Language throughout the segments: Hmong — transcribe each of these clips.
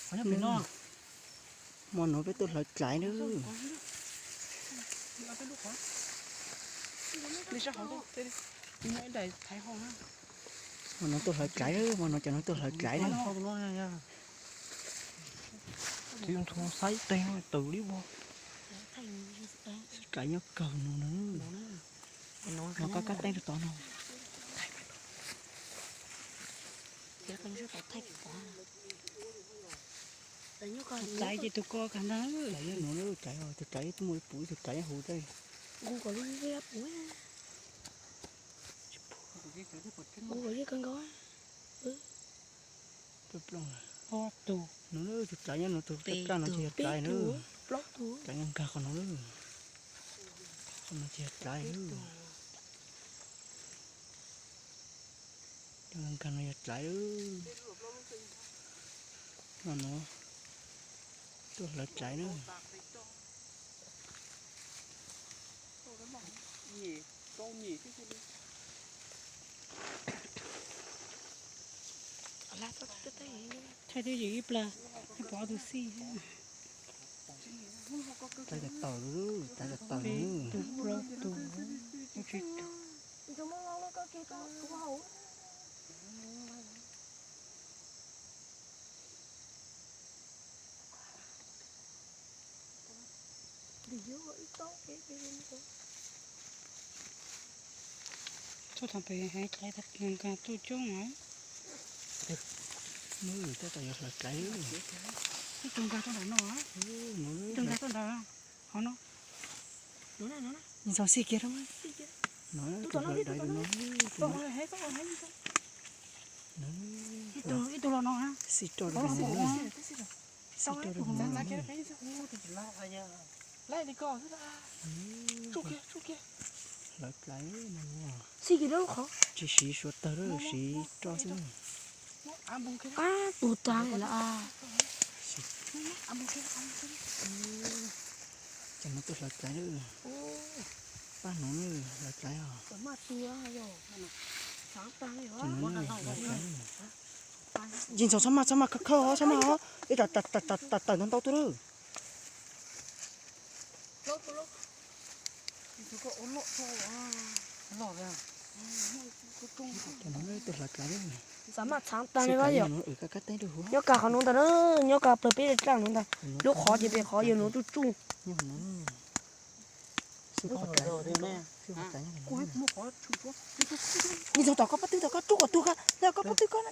Hmo no peb tuaj hlawv dlaiv na. Hmo no tuaj hlawv dlaiv na, hmo no cov no tuaj hlawv dlaiv na. Txiv ntxhuav xaib teg tawm li ua. Dlaiv nyob kawg no na. No kab kab teeb rau tod no. Dlaiv ces tus ko kag ntag. Dlaiv nyob no na, dlaiv, tus dlaiv tuaj muaj ib puv, tus dlaiv nyob hauv tej. Ob tug. No tus dlaiv nyob no, tus dlaiv no ces yog dlaiv na. Dlaiv nkag nkag qhov no na. Qhov no ces yog dlaiv na. Dlaiv nkag no yog dlaiv. No no, tuaj hlawv dlaiv na. Thaij twb yim ib plag, pov tus xij. Dlaiv tawm, dlaiv tawm. Tus plaub tus, tus tsib tug. Tuaj thaum pem heev dlaiv nkag tuaj coob na. Ib tug nkag tuaj nram no, ib tug nkag tuaj nram qhov no. Ntxhov xij kiag rau. Ib tug los no, xij rau, xij rau. Hlawv dlaiv no, tsis siv suav tawg lawm, siv roj xwb. Ab, tus tag lawm. Ces no tuaj hlawv dlaiv lawm. Pab no hlawv dlaiv os. Ces no hlawv dlaiv. Ntxhov txhob maj, txhob maj, khawb khawb os, txhob maj os, ib tsam tawm ntau ntau tuaj lawm. Ces no tuaj hlawv dlaiv lawm. Xav maj txhav tag li, nyob kag qhov nuav ntag na, nyob kag plaws peb dlaaj nuav ntag. Lub qhov ces pem qhov yawg nuav tsuj tsuj. Ntxhov tom koj pob tw, tom koj tsuj kom tug, tom koj pob tw ko na.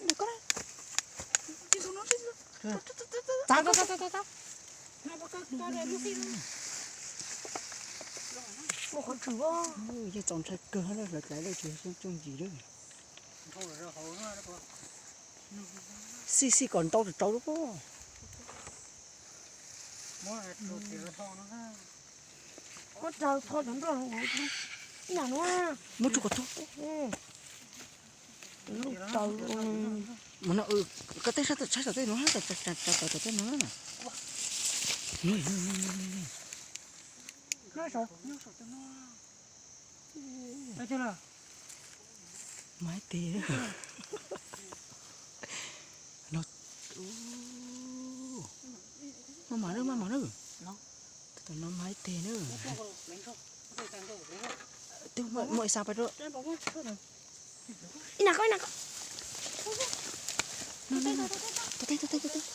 Yeej txaus ntshai kawg, hlawv dlaiv lawm tsis tsooj ntsis lawm. Xij xij kom ntau tsawv tsawv lub pob. Muab tsuj kom tug. Koj teb saib tom tej nuav, tom tej nuav. Mas ib teg. Maj mam na, maj mam na. Tom no mas ib teg na. Twb muaj ib xav pais rau. Ib na koj, ib na koj. Tus teg, tus teg, tus teg.